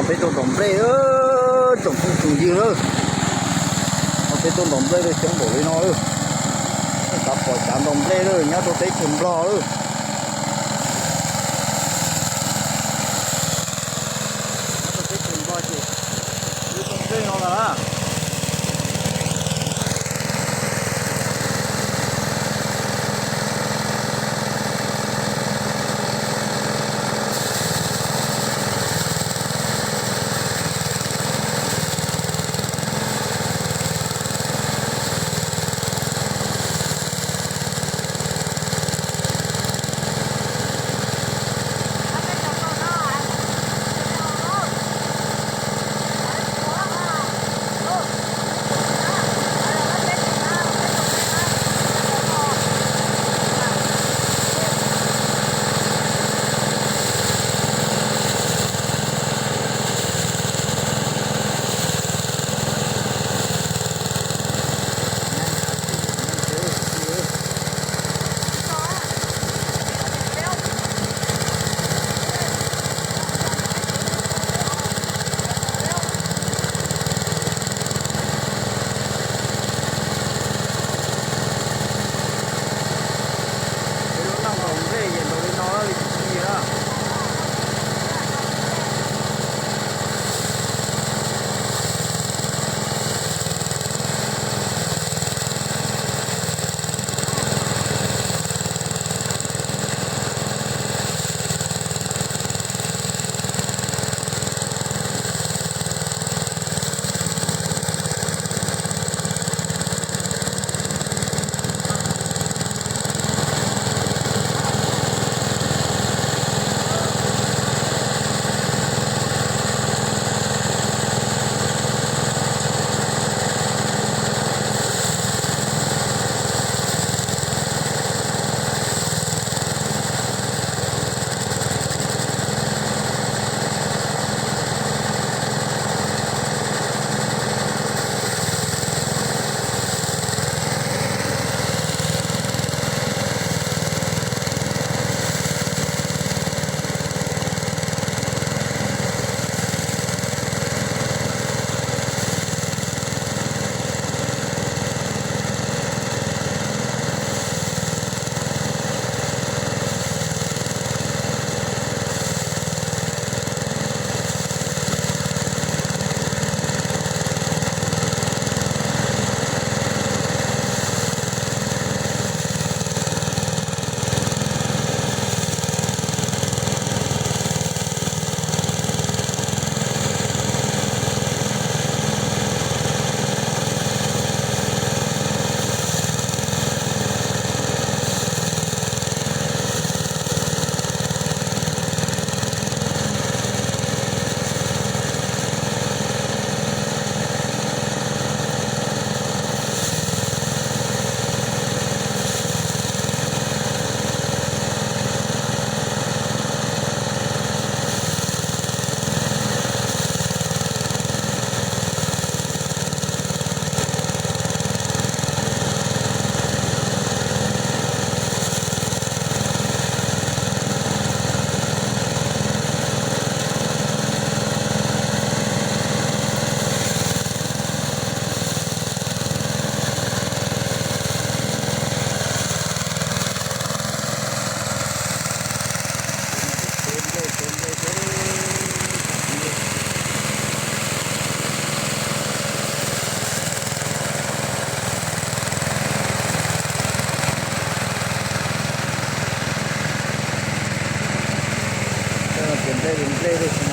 Peb tuaj ntaus nplej, tsoom phooj tsoom ywg lawm. Peb tuaj ntaus nplej lawm coob npaum li no lawm. Xav pom cav ntaus nplej lawm nyob rau teb chaws Nplog lawm. Nyob rau teb chaws Nplog ces peb tuaj ntaus nplej no lawm. Peb lub noj ntaus nplej ces ntaus li no li tsis tshwm li na. Ces nplej li nplej lawm,